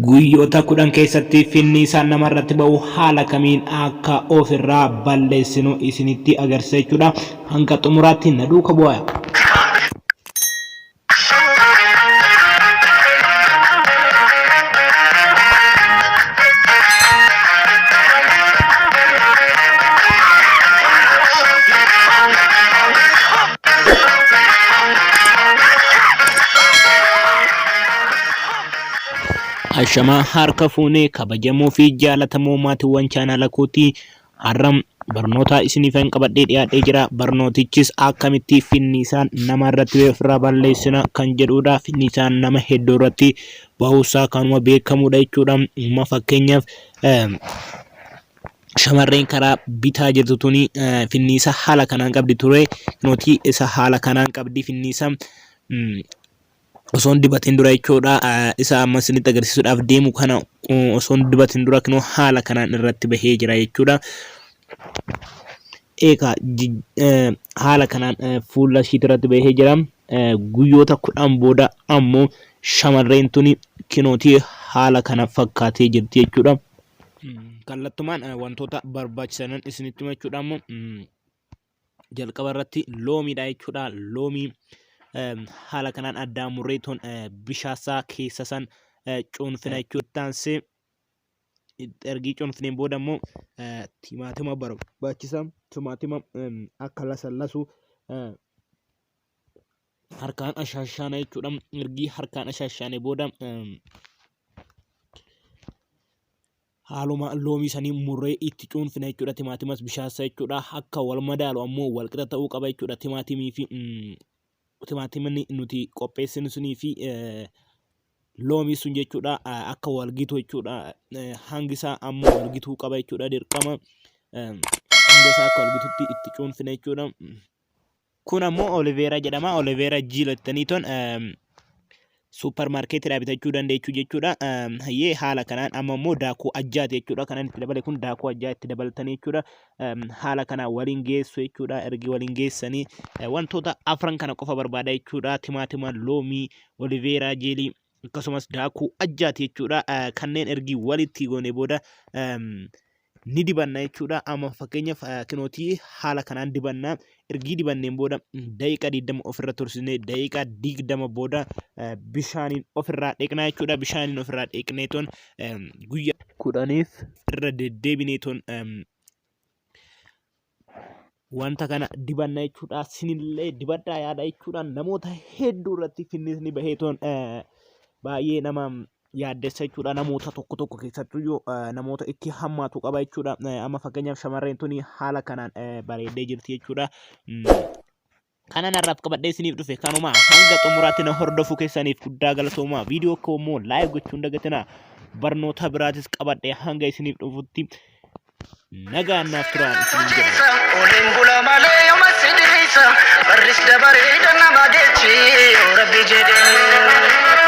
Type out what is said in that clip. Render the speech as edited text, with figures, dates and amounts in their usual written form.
Guyyoota 10 keessatti finniisaan namarratti ba'u haala kamiin akka ofirraa balleessinu isinitti agarsiisa jechuudha. Hanga xumuraatti na duuka bu'aa. Ashamaa harka fuunee kabajamoo fi jaalatamoo maatiiwwan chaanaala kootii har'a barnoota isiniifan qabadhee dhiyaadhee jira. Barnootichis akkamitti finniisaan nama irratti ofirraa balleessina kan jedhudha. Finniisaan nama hedduu irratti bahuusaa kanuma beekamudha jechuudha. Amma fakkeenyaaf shamarreen karaa bitaa jirtu tuni finniisa haala kanaan qabdi ture. Nootii isa haala kanaan qabdi finniisa. Osoo hin dibatin dura jechuudha. Isa amma isinitti agarsiisuudhaaf deemu kana osoo hin dibatin dura kinoo haala kanaan irratti bahee jira jechuudha. Eegaa haala kanaan fuula ishiitti irratti bahee jira. Guyyoota 10 booda ammoo shamarreen tuni kinootii haala kana fakkaatee jirti jechuudha. Kallattumaan wantoota barbaachisanan isinitti hima jechuudha ammoo. Jalqaba irratti loomiidha jechuudha. Loomii haala kanaan addaan murree toon bishaasaa keessa san cuunfina jechuudha. Itti aansee ergii cuunfineen booda immoo timaatima barbaachisa. Timaatima akka lasallasu harkaan ashaashaana jechuudha. Ergii harkaan ashaashaane booda Haaluma loomii sanii murree itti cuunfina jechuudha. Timaatimas bishaassa jechuudha. Akka wal madaalu ammoo wal qixa ta'uu qaba jechuudha. Timaatimii fi timaatimni nuti qopheessinu sunii fi loomii sun jechuudha akka wal gitu jechuudha. Hangi isaa ammoo wal gituu qaba jechuudha dirqama. Hanga isaa akka wal gitutti itti cuunfina jechuudha. Kun ammoo oliveera jedhama. Oliveera jiil jettanii ton suupar maarkeetiidhaa bitachuu dandeechuu jechuudha. Hayyee haala kanaan amma immoo daakuu ajjaati jechuudha. Kanan itti dabale kun daakuu ajjaa itti dabaltanii jechuudha. Haala kanaan waliin geessu jechuudha. Ergi waliin geessanii wantoota afran kana qofa barbaada jechuudha. Timaatima, loomii, oliveeraa jeelii akkasumas daakuu ajjaati jechuudha. Kanneen ergi walitti goone booda ni dibanna jechuudha. Amma fakkeenyaaf kinootii haala kanaan dibanna. Ergii dibanneen booda daqiiqaa 20 ofirra tursinee daqiiqaa 20 booda bishaaniin ofirraa dhiqnaa jechuudha. Bishaaniin ofirraa dhiqnee toon guyyaa 10f irra deddeebinee toon wanta kana dibanna jechuudha. Sinillee dibadhaa yaada jechuudha. Namoota hedduu irratti finnisni bahee toon baay'ee nama yaaddessa jechuudha. Namoota tokko tokko keessattuu yoo namoota itti hammaatu qaba jechuudha. Amma fakkeenyaaf shamarreen tuni haala kanaan bareeddee jirti jechuudha. Kanan har'aaf qabadhee isiniif dhufe kanuma hanga xumuraatti na hordofuu keessaniif guddaa galatoomaa. Viidiyoo koo immoo laayik gochuu hin dagatinaa. Barnoota biraatis qabadhee hanga isiniif dhufutti nagaan naaf turaan isiniin jedha. Oleen bula malee yooma si dhiisa barris dabaree nama geechi yoo rabbi jedhee.